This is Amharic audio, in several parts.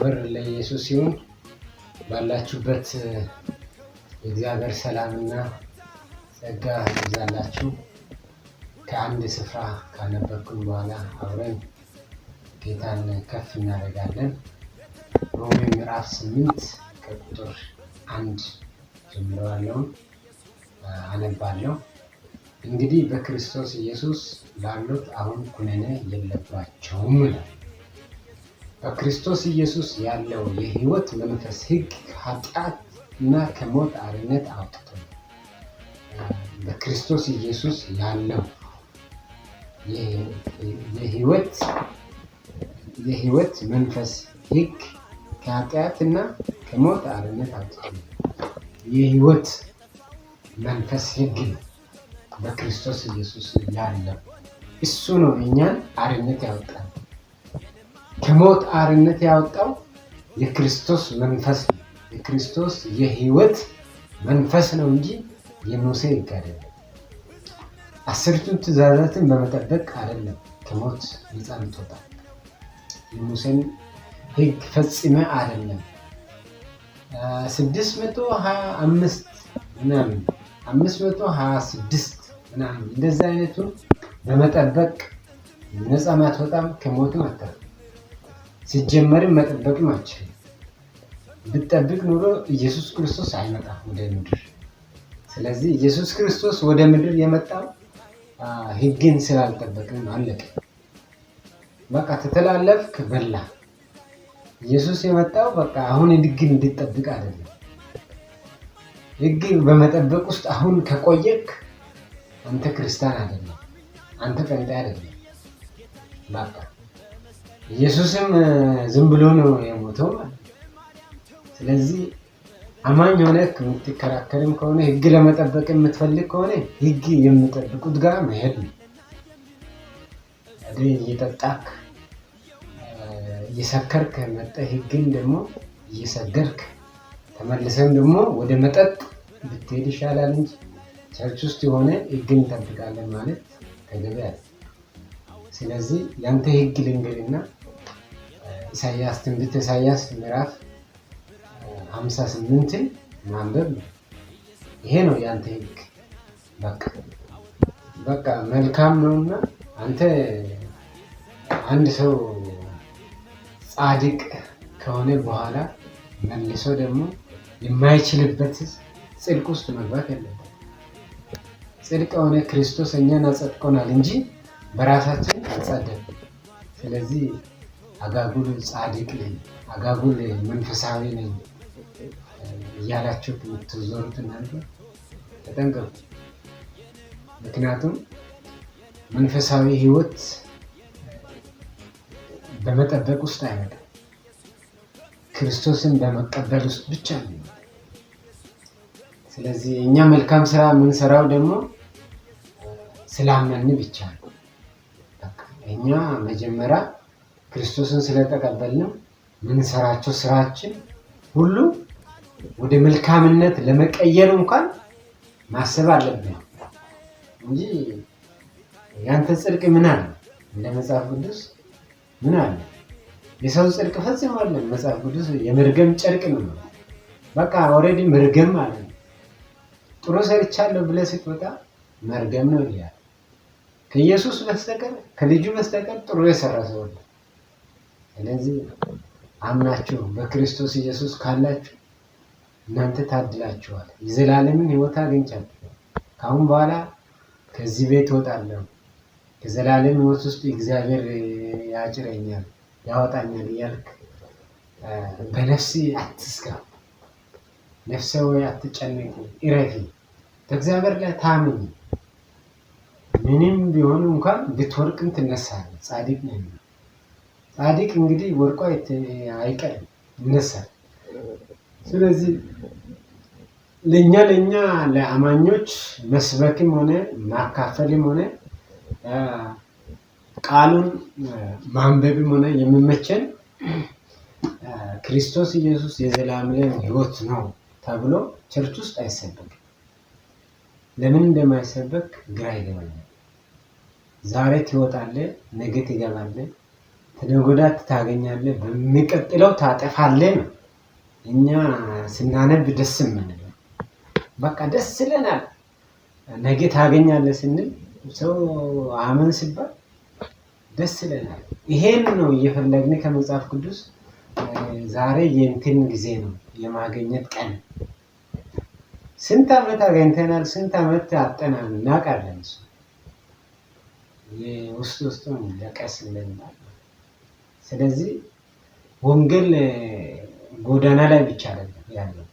ክብር ለኢየሱስ ይሁን። ባላችሁበት የእግዚአብሔር ሰላምና ጸጋ ይብዛላችሁ። ከአንድ ስፍራ ካነበብኩኝ በኋላ አብረን ጌታን ከፍ እናደርጋለን። ሮሜ ምዕራፍ 8 ከቁጥር 1 ጀምሮ ያለውን አነባለሁ። እንግዲህ በክርስቶስ ኢየሱስ ላሉት አሁን ኩነኔ የለባቸውም ይላል። በክርስቶስ ኢየሱስ ያለው የሕይወት መንፈስ ሕግ ከኃጢአት እና ከሞት አርነት አውጥቶኛል። በክርስቶስ ኢየሱስ ያለው የሕይወት መንፈስ ሕግ ከኃጢአት እና ከሞት አርነት አውጥቶኛል። የሕይወት መንፈስ ሕግ ነው በክርስቶስ ኢየሱስ ያለው፣ እሱ ነው እኛን አርነት ያወጣል። ከሞት አርነት ያወጣው የክርስቶስ መንፈስ ነው። የክርስቶስ የሕይወት መንፈስ ነው እንጂ የሙሴ ሕግ አይደለም። 10ቱን ትእዛዛትን በመጠበቅ አይደለም ከሞት ነፃ የምትወጣው። የሙሴን ሕግ ፈጽመ አይደለም። 625 ምናምን፣ 526 ምናምን እንደዚህ አይነቱን በመጠበቅ ነፃ ማትወጣም፣ ከሞትም አታርፍም። ሲጀመርም መጠበቅም አትችልም። ብትጠብቅ ኑሮ ኢየሱስ ክርስቶስ አይመጣም ወደ ምድር። ስለዚህ ኢየሱስ ክርስቶስ ወደ ምድር የመጣው ሕግን ስላልጠበቅን ነው። አለቀ። በቃ ተተላለፍክ በላ። ኢየሱስ የመጣው በቃ አሁን ሕግን እንድትጠብቅ አይደለም። ሕግ በመጠበቅ ውስጥ አሁን ከቆየክ አንተ ክርስቲያን አይደለም፣ አንተ ጴንጤ አይደለም። በቃ ኢየሱስም ዝም ብሎ ነው የሞተው ማለት ነው። ስለዚህ አማኝ ሆነህ የምትከራከርም ከሆነ፣ ሕግ ለመጠበቅ የምትፈልግ ከሆነ ሕግ የሚጠብቁት ጋር መሄድ ነው። እየጠጣክ እየሰከርክ መጠህ ሕግን ደግሞ እየሰገድክ ተመልሰን ደግሞ ወደ መጠጥ ብትሄድ ይሻላል እንጂ church ውስጥ የሆነ ሕግን እንጠብቃለን ማለት ተገቢ አይደለም። ስለዚህ ያንተ ሕግ ልንገርና ኢሳያስ፣ ትንቢተ ኢሳያስ ምዕራፍ 58ን ማንበብ ነው። ይሄ ነው ያንተ ሕግ። በቃ በቃ መልካም ነውና አንተ አንድ ሰው ጻድቅ ከሆነ በኋላ መልሶ ደግሞ የማይችልበት ጽድቅ ውስጥ መግባት የለበትም። ጽድቅ የሆነ ክርስቶስ እኛን አጸድቆናል እንጂ በራሳችን አልጸደቅንም። ስለዚህ አጋጉል ጻድቅ ነኝ፣ አጋጉል መንፈሳዊ ነኝ እያላችሁ የምትዞሩት እናንተ ተጠንቀቁ። ምክንያቱም መንፈሳዊ ሕይወት በመጠበቅ ውስጥ አይመጣም። ክርስቶስን በመቀበል ውስጥ ብቻ ነው። ስለዚህ እኛ መልካም ስራ የምንሰራው ደግሞ ስላመን ብቻ ነው። በቃ እኛ መጀመሪያ ክርስቶስን ስለተቀበልነው የምንሰራቸው ስራችን ሁሉ ወደ መልካምነት ለመቀየር እንኳን ማሰብ አለብን እንጂ ያንተ ጽድቅ ምን አለ? እንደ መጽሐፍ ቅዱስ ምን አለ? የሰው ጽድቅ ፈጽሞ አለ። መጽሐፍ ቅዱስ የመርገም ጨርቅ ነው። በቃ already መርገም ማለት ነው። ጥሩ ሰርቻለሁ ብለህ ስትወጣ መርገም ነው ይላል። ከኢየሱስ በስተቀር፣ ከልጁ በስተቀር ጥሩ የሰራ ሰው የለም። ስለዚህ አምናችሁ በክርስቶስ ኢየሱስ ካላችሁ እናንተ ታድላችኋል። የዘላለምን ሕይወት አግኝቻችሁ ከአሁን በኋላ ከዚህ ቤት እወጣለሁ፣ ከዘላለም ሕይወት ውስጥ እግዚአብሔር ያጭረኛል፣ ያወጣኛል እያልክ በነፍስ አትስጋ። ነፍሴ ወይ አትጨነቂ፣ እረፊ፣ በእግዚአብሔር ላይ ታመኚ። ምንም ቢሆን እንኳን ብትወርቅም ትነሳለህ። ጻድቅ ነህ። ጻድቅ እንግዲህ ወርቆ አይቀርም፣ ይነሳል። ስለዚህ ለእኛ ለአማኞች መስበክም ሆነ ማካፈልም ሆነ ቃሉን ማንበብም ሆነ የሚመቸን ክርስቶስ ኢየሱስ የዘላለም ሕይወት ነው ተብሎ church ውስጥ አይሰበክም። ለምን እንደማይሰበክ ግራ ይገባኛል። ዛሬ ትወጣለህ፣ ነገ ትገባለህ። ተነገ ወዲያ ታገኛለህ፣ በሚቀጥለው ታጠፋለህ ነው። እኛ ስናነብ ደስ የምንለው በቃ ደስ ይለናል። ነገ ታገኛለህ ስንል ሰው አመን ሲባል ደስ ይለናል። ይሄን ነው እየፈለግን ከመጽሐፍ ቅዱስ። ዛሬ የእንትን ጊዜ ነው፣ የማገኘት ቀን። ስንት ዓመት አገኝተናል፣ ስንት ዓመት አጠናል፣ እናውቃለን። እሱ የውስጥ ውስጡን ለቀስ ብለናል። ስለዚህ ወንጌል ጎዳና ላይ ብቻ አይደለም ያለው።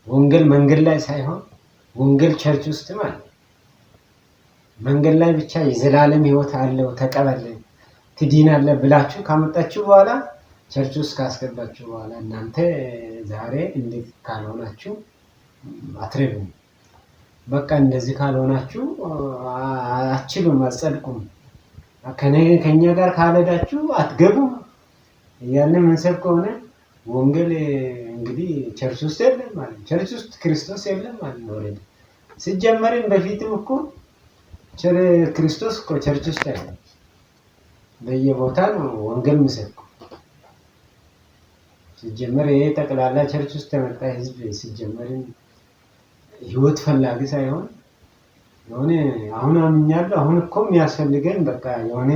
ወንጌል መንገድ ላይ ሳይሆን ወንጌል church ውስጥም አለ። መንገድ ላይ ብቻ የዘላለም ሕይወት አለው ተቀበል ትድናለህ ብላችሁ ካመጣችሁ በኋላ church ውስጥ ካስገባችሁ በኋላ እናንተ ዛሬ እንዴት ካልሆናችሁ አትረቡም። በቃ እንደዚህ ካልሆናችሁ አትችሉም፣ አትጸድቁም፣ ከኛ ጋር ካልሄዳችሁ አትገቡም እያልን ምንሰብክ ከሆነ ወንጌል እንግዲህ church ውስጥ የለም ማለት ነው። Church ውስጥ ክርስቶስ የለም ማለት ነው። Already ሲጀመርም በፊትም እኮ ክርስቶስ እኮ church ውስጥ አይደለም፣ በየቦታ ነው ወንጌል የሚሰብከው። ሲጀመር ይሄ ጠቅላላ church ውስጥ የመጣ ህዝብ ሲጀመርም ህይወት ፈላጊ ሳይሆን የሆነ አሁን አምኛለሁ፣ አሁን እኮ የሚያስፈልገን በቃ የሆነ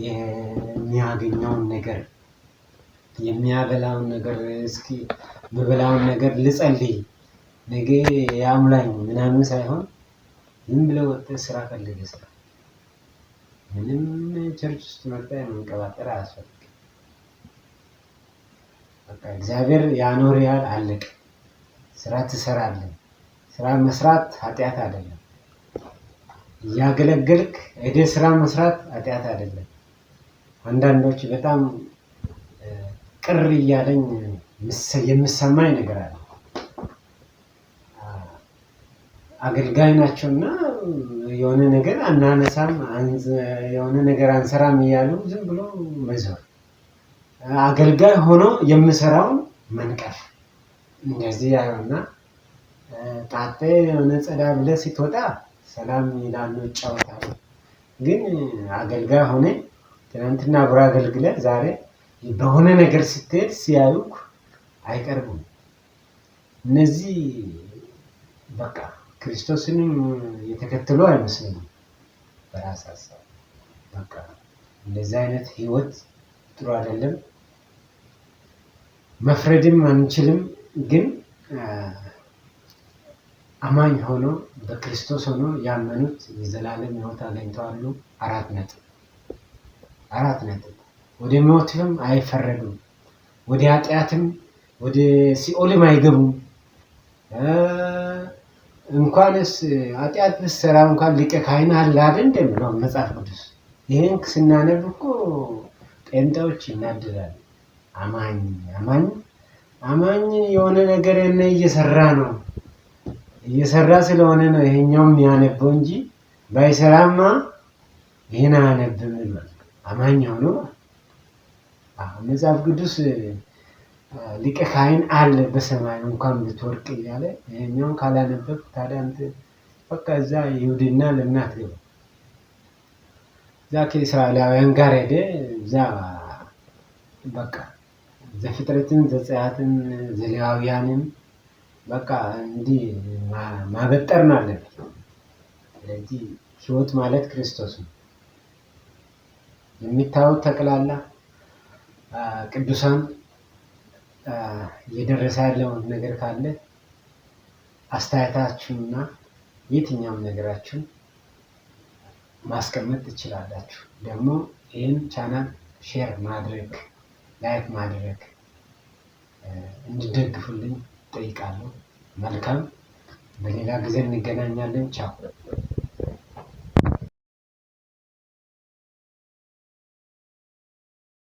የሚያገኘውን ነገር፣ የሚያበላውን ነገር፣ እስኪ የምበላውን ነገር ልጸልይ ነገ ያሙላኝ ምናምን ሳይሆን ዝም ብለህ ወጥተህ ስራ ፈልገህ ስራ። ምንም church ውስጥ መጥተህ መንቀባጠር አያስፈልግም። በቃ እግዚአብሔር ያኖርሃል፣ አለቀ። ስራ ትሰራለህ። ስራ መስራት ኃጢአት አይደለም። እያገለገልክ ሄደህ ስራ መስራት ኃጢአት አይደለም። አንዳንዶች በጣም ቅር እያለኝ የምሰማኝ ነገር አለ። አገልጋይ ናቸውና የሆነ ነገር አናነሳም፣ የሆነ ነገር አንሰራም እያሉ ዝም ብሎ መዞር፣ አገልጋይ ሆኖ የምሰራውን መንቀፍ እንደዚህ ያየውና ጣጤ የሆነ ጸዳ ብለህ ስትወጣ ሰላም ይላሉ፣ ይጫወታሉ። ግን አገልጋይ ሆነ ትናንትና አብሮ አገልግለህ ዛሬ በሆነ ነገር ስትሄድ ሲያዩክ አይቀርቡም። እነዚህ በቃ ክርስቶስንም የተከተሉ አይመስለኝም። በራስ ሀሳብ በቃ እንደዚህ አይነት ህይወት ጥሩ አይደለም። መፍረድም አንችልም። ግን አማኝ ሆኖ በክርስቶስ ሆኖ ያመኑት የዘላለም ህይወት አግኝተዋል። 4 ነጥብ፣ 4 ነጥብ። ወደ ሞትም አይፈረዱም፣ ወደ ኃጢአትም ወደ ሲኦልም አይገቡም። እንኳንስ ኃጢአት ብትሰራ እንኳን ሊቀ ካህን አለ አይደል እንደሚለው መጽሐፍ ቅዱስ። ይህን ስናነብ እኮ ጴንጤዎች ይናደዳሉ። አማኝ አማኝ አማኝ የሆነ ነገር እየሰራ ነው፣ እየሰራ ስለሆነ ነው ይሄኛው የሚያነበው እንጂ ባይሰራማ ይሄን አያነብም ይላል። አማኝ ሆኖ መጽሐፍ ቅዱስ ሊቀ ካህን አለ በሰማይ እንኳን ብትወርቅ እያለ ይሄኛውን ካላነበብክ ታዲያ አንተ በቃ እዛ ይሁድና ለምን አትገባም? እዛ ከእስራኤላውያን ጋር ሄደ እዛ በቃ ዘፍጥረትን፣ ዘጸአትን፣ ዘሌዋውያንን በቃ እንዲህ ማበጠር ነው አለብን። ስለዚህ ህይወት ማለት ክርስቶስ ነው። የሚታዩት ጠቅላላ ቅዱሳን እየደረሰ ያለውን ነገር ካለ አስተያየታችሁንና የትኛውም ነገራችሁን ማስቀመጥ ትችላላችሁ። ደግሞ ይህን channel share ማድረግ፣ like ማድረግ እንድደግፉልኝ እጠይቃለሁ። መልካም፣ በሌላ ጊዜ እንገናኛለን። ቻው።